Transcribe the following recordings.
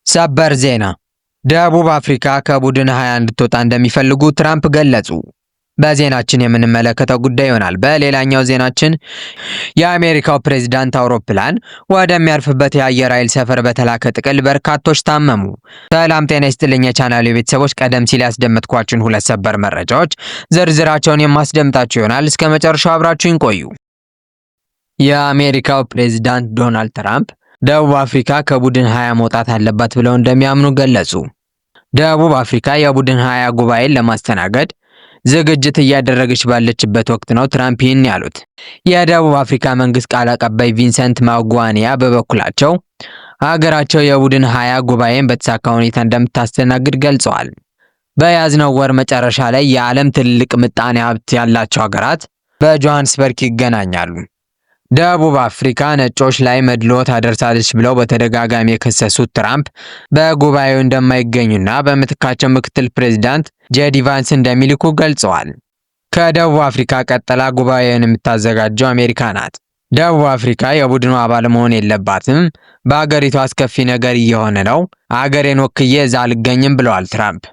ሰበር ዜና! ደቡብ አፍሪካ ከቡድን 20 እንድትወጣ እንደሚፈልጉ ትራምፕ ገለጹ። በዜናችን የምንመለከተው ጉዳይ ይሆናል። በሌላኛው ዜናችን የአሜሪካው ፕሬዝዳንት አውሮፕላን ወደሚያርፍበት የአየር ኃይል ሰፈር በተላከ ጥቅል በርካቶች ታመሙ። ሰላም ጤና ይስጥልኝ የቻናሉ ቤተሰቦች፣ ቀደም ሲል ያስደመጥኳችሁን ሁለት ሰበር መረጃዎች ዝርዝራቸውን የማስደምጣችሁ ይሆናል። እስከ መጨረሻው አብራችሁኝ ቆዩ። የአሜሪካው ፕሬዝዳንት ዶናልድ ትራምፕ ደቡብ አፍሪካ ከቡድን 20 መውጣት አለባት ብለው እንደሚያምኑ ገለጹ። ደቡብ አፍሪካ የቡድን 20 ጉባኤን ለማስተናገድ ዝግጅት እያደረገች ባለችበት ወቅት ነው ትራምፕ ይህን ያሉት። የደቡብ አፍሪካ መንግስት ቃል አቀባይ ቪንሰንት ማጓኒያ በበኩላቸው ሀገራቸው የቡድን 20 ጉባኤን በተሳካ ሁኔታ እንደምታስተናግድ ገልጸዋል። በያዝነው ወር መጨረሻ ላይ የዓለም ትልቅ ምጣኔ ሀብት ያላቸው ሀገራት በጆሃንስበርግ ይገናኛሉ። ደቡብ አፍሪካ ነጮች ላይ መድሎ ታደርሳለች ብለው በተደጋጋሚ የከሰሱት ትራምፕ በጉባኤው እንደማይገኙና በምትካቸው ምክትል ፕሬዚዳንት ጄዲ ቫንስ እንደሚልኩ ገልጸዋል። ከደቡብ አፍሪካ ቀጥላ ጉባኤውን የምታዘጋጀው አሜሪካ ናት። ደቡብ አፍሪካ የቡድኑ አባል መሆን የለባትም፣ በአገሪቱ አስከፊ ነገር እየሆነ ነው፣ አገሬን ወክዬ እዛ አልገኝም ብለዋል ትራምፕ።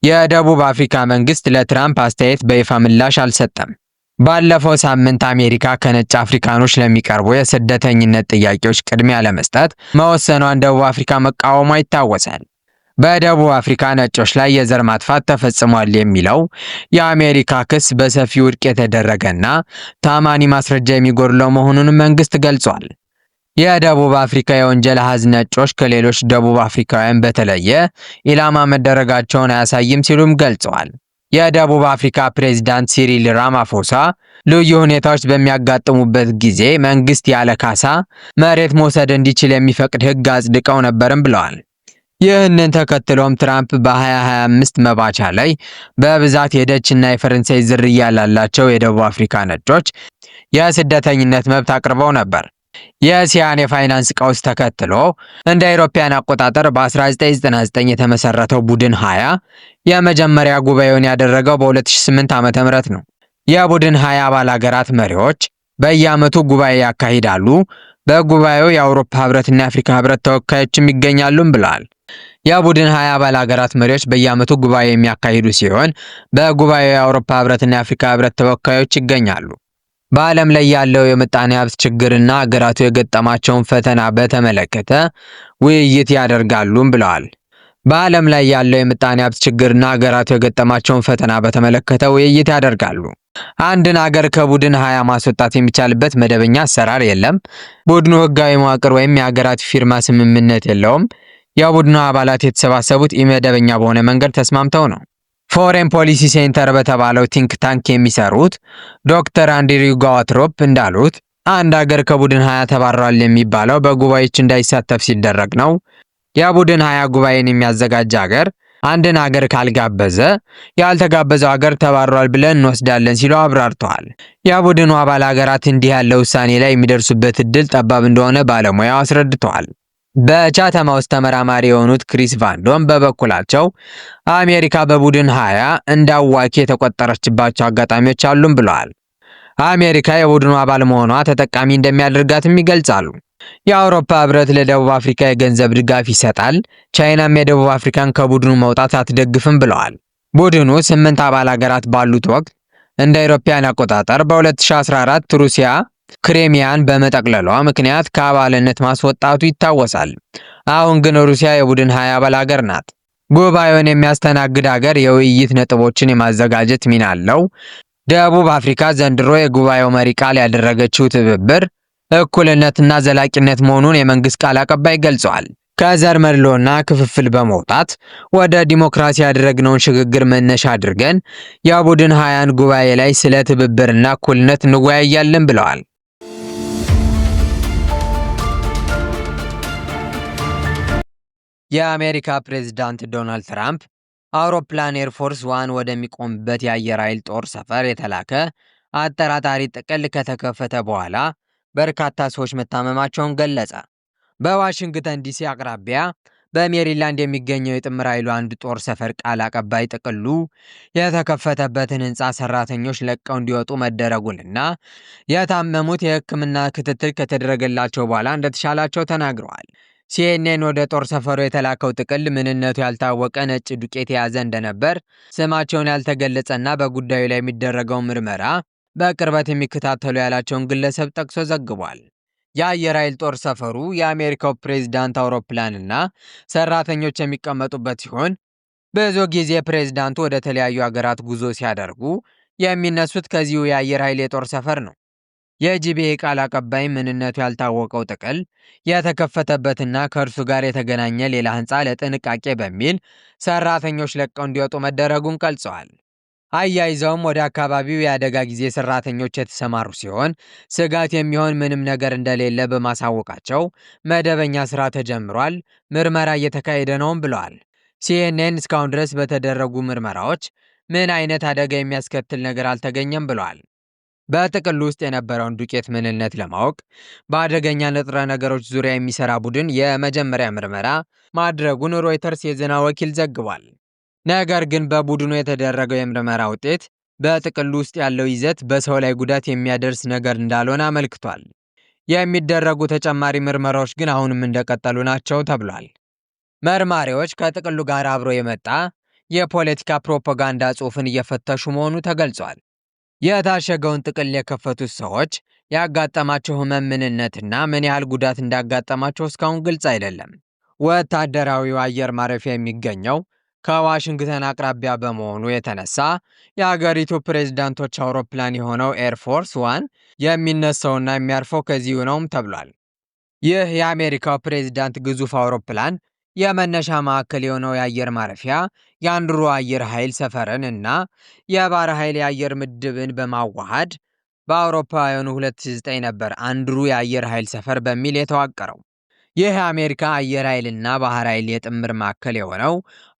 የደቡብ አፍሪካ መንግስት ለትራምፕ አስተያየት በይፋ ምላሽ አልሰጠም። ባለፈው ሳምንት አሜሪካ ከነጭ አፍሪካኖች ለሚቀርቡ የስደተኝነት ጥያቄዎች ቅድሚያ ለመስጠት መወሰኗን ደቡብ አፍሪካ መቃወሟ ይታወሳል። በደቡብ አፍሪካ ነጮች ላይ የዘር ማጥፋት ተፈጽሟል የሚለው የአሜሪካ ክስ በሰፊው ውድቅ የተደረገና ታማኒ ማስረጃ የሚጎድለው መሆኑንም መንግስት ገልጿል። የደቡብ አፍሪካ የወንጀል አሃዝ ነጮች ከሌሎች ደቡብ አፍሪካውያን በተለየ ኢላማ መደረጋቸውን አያሳይም ሲሉም ገልጸዋል። የደቡብ አፍሪካ ፕሬዝዳንት ሲሪል ራማፎሳ ልዩ ሁኔታዎች በሚያጋጥሙበት ጊዜ መንግስት ያለ ካሳ መሬት መውሰድ እንዲችል የሚፈቅድ ሕግ አጽድቀው ነበርም ብለዋል። ይህንን ተከትሎም ትራምፕ በ2025 መባቻ ላይ በብዛት የደች እና የፈረንሳይ ዝርያ ላላቸው የደቡብ አፍሪካ ነጮች የስደተኝነት መብት አቅርበው ነበር። የእስያን የፋይናንስ ቀውስ ተከትሎ እንደ አውሮፓውያን አቆጣጠር በ1999 የተመሰረተው ቡድን 20 የመጀመሪያ ጉባኤውን ያደረገው በ2008 ዓ.ም ነው። የቡድን 20 አባል ሀገራት መሪዎች በየዓመቱ ጉባኤ ያካሂዳሉ። በጉባኤው የአውሮፓ ህብረትና የአፍሪካ ህብረት ተወካዮችም ይገኛሉም ብለዋል። የቡድን 20 አባል ሀገራት መሪዎች በየዓመቱ ጉባኤ የሚያካሂዱ ሲሆን በጉባኤው የአውሮፓ ህብረትና የአፍሪካ ህብረት ተወካዮች ይገኛሉ። በዓለም ላይ ያለው የምጣኔ ሀብት ችግርና ሀገራቱ የገጠማቸውን ፈተና በተመለከተ ውይይት ያደርጋሉም ብለዋል። በዓለም ላይ ያለው የምጣኔ ሀብት ችግርና ሀገራቱ የገጠማቸውን ፈተና በተመለከተ ውይይት ያደርጋሉ። አንድን አገር ከቡድን 20 ማስወጣት የሚቻልበት መደበኛ አሰራር የለም። ቡድኑ ህጋዊ መዋቅር ወይም የሀገራት ፊርማ ስምምነት የለውም። የቡድኑ አባላት የተሰባሰቡት ኢመደበኛ በሆነ መንገድ ተስማምተው ነው። Foreign Policy Center በተባለው think tank የሚሰሩት ዶክተር አንድሪው ጋዋትሮፕ እንዳሉት አንድ አገር ከቡድን 20 ተባሯል የሚባለው በጉባኤዎች እንዳይሳተፍ ሲደረግ ነው። የቡድን 20 ጉባኤን የሚያዘጋጅ አገር አንድን አገር ካልጋበዘ ያልተጋበዘው አገር ተባሯል ብለን እንወስዳለን ሲሉ አብራርተዋል። የቡድኑ አባል ሀገራት እንዲህ ያለ ውሳኔ ላይ የሚደርሱበት እድል ጠባብ እንደሆነ ባለሙያው አስረድተዋል። በቻተም ሃውስ ተመራማሪ የሆኑት ክሪስ ቫንዶም በበኩላቸው አሜሪካ በቡድን 20 እንደ አዋኪ የተቆጠረችባቸው አጋጣሚዎች አሉም ብለዋል። አሜሪካ የቡድኑ አባል መሆኗ ተጠቃሚ እንደሚያደርጋትም ይገልጻሉ። የአውሮፓ ህብረት ለደቡብ አፍሪካ የገንዘብ ድጋፍ ይሰጣል፣ ቻይናም የደቡብ አፍሪካን ከቡድኑ መውጣት አትደግፍም ብለዋል። ቡድኑ 8 አባል ሀገራት ባሉት ወቅት እንደ አውሮፓውያን አቆጣጠር በ2014 ሩሲያ ክሬሚያን በመጠቅለሏ ምክንያት ከአባልነት ማስወጣቱ ይታወሳል። አሁን ግን ሩሲያ የቡድን 20 አባል ሀገር ናት። ጉባኤውን የሚያስተናግድ ሀገር የውይይት ነጥቦችን የማዘጋጀት ሚና አለው። ደቡብ አፍሪካ ዘንድሮ የጉባኤው መሪ ቃል ያደረገችው ትብብር፣ እኩልነትና ዘላቂነት መሆኑን የመንግስት ቃል አቀባይ ገልጸዋል። ከዘር መድሎና ክፍፍል በመውጣት ወደ ዲሞክራሲ ያደረግነውን ሽግግር መነሻ አድርገን የቡድን 20ን ጉባኤ ላይ ስለ ትብብርና እኩልነት እንወያያለን ብለዋል። የአሜሪካ ፕሬዝዳንት ዶናልድ ትራምፕ አውሮፕላን Air Force One ወደሚቆምበት የአየር ኃይል ጦር ሰፈር የተላከ አጠራጣሪ ጥቅል ከተከፈተ በኋላ በርካታ ሰዎች መታመማቸውን ገለጸ። በዋሽንግተን ዲሲ አቅራቢያ በሜሪላንድ የሚገኘው የጥምር ኃይሉ አንድ ጦር ሰፈር ቃል አቀባይ ጥቅሉ የተከፈተበትን ሕንፃ ሰራተኞች ለቀው እንዲወጡ መደረጉንና የታመሙት የሕክምና ክትትል ከተደረገላቸው በኋላ እንደተሻላቸው ተናግረዋል። ሲኤንኤን ወደ ጦር ሰፈሩ የተላከው ጥቅል ምንነቱ ያልታወቀ ነጭ ዱቄት የያዘ እንደነበር፣ ስማቸውን ያልተገለጸና በጉዳዩ ላይ የሚደረገው ምርመራ በቅርበት የሚከታተሉ ያላቸውን ግለሰብ ጠቅሶ ዘግቧል። የአየር ኃይል ጦር ሰፈሩ የአሜሪካው ፕሬዝዳንት አውሮፕላንና ሰራተኞች የሚቀመጡበት ሲሆን፣ ብዙ ጊዜ ፕሬዝዳንቱ ወደ ተለያዩ ሀገራት ጉዞ ሲያደርጉ የሚነሱት ከዚሁ የአየር ኃይል የጦር ሰፈር ነው። የጂቢኤ ቃል አቀባይ ምንነቱ ያልታወቀው ጥቅል የተከፈተበትና ከእርሱ ጋር የተገናኘ ሌላ ህንፃ ለጥንቃቄ በሚል ሰራተኞች ለቀው እንዲወጡ መደረጉን ገልጸዋል። አያይዘውም ወደ አካባቢው የአደጋ ጊዜ ሰራተኞች የተሰማሩ ሲሆን፣ ስጋት የሚሆን ምንም ነገር እንደሌለ በማሳወቃቸው መደበኛ ስራ ተጀምሯል፣ ምርመራ እየተካሄደ ነውም ብለዋል። ሲኤንኤን እስካሁን ድረስ በተደረጉ ምርመራዎች ምን አይነት አደጋ የሚያስከትል ነገር አልተገኘም ብለዋል። በጥቅሉ ውስጥ የነበረውን ዱቄት ምንነት ለማወቅ በአደገኛ ንጥረ ነገሮች ዙሪያ የሚሰራ ቡድን የመጀመሪያ ምርመራ ማድረጉን ሮይተርስ የዜና ወኪል ዘግቧል። ነገር ግን በቡድኑ የተደረገው የምርመራ ውጤት በጥቅሉ ውስጥ ያለው ይዘት በሰው ላይ ጉዳት የሚያደርስ ነገር እንዳልሆነ አመልክቷል። የሚደረጉ ተጨማሪ ምርመራዎች ግን አሁንም እንደቀጠሉ ናቸው ተብሏል። መርማሪዎች ከጥቅሉ ጋር አብሮ የመጣ የፖለቲካ ፕሮፓጋንዳ ጽሑፍን እየፈተሹ መሆኑ ተገልጿል። የታሸገውን ጥቅል የከፈቱት ሰዎች ያጋጠማቸው ህመም ምንነትና ምን ያህል ጉዳት እንዳጋጠማቸው እስካሁን ግልጽ አይደለም። ወታደራዊው አየር ማረፊያ የሚገኘው ከዋሽንግተን አቅራቢያ በመሆኑ የተነሳ የአገሪቱ ፕሬዝዳንቶች አውሮፕላን የሆነው ኤርፎርስ ዋን የሚነሳውና የሚያርፈው ከዚሁ ነውም ተብሏል። ይህ የአሜሪካው ፕሬዝዳንት ግዙፍ አውሮፕላን የመነሻ ማዕከል የሆነው የአየር ማረፊያ የአንድሩ አየር ኃይል ሰፈርን እና የባህር ኃይል የአየር ምድብን በማዋሃድ በአውሮፓውያኑ 2009 ነበር አንድሩ የአየር ኃይል ሰፈር በሚል የተዋቀረው። ይህ የአሜሪካ አየር ኃይልና ባህር ኃይል የጥምር ማዕከል የሆነው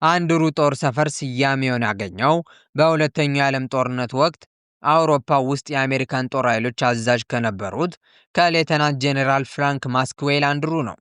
አንድሩ ጦር ሰፈር ስያሜውን ያገኘው በሁለተኛው የዓለም ጦርነት ወቅት አውሮፓ ውስጥ የአሜሪካን ጦር ኃይሎች አዛዥ ከነበሩት ከሌተናንት ጄኔራል ፍራንክ ማክስዌል አንድሩ ነው።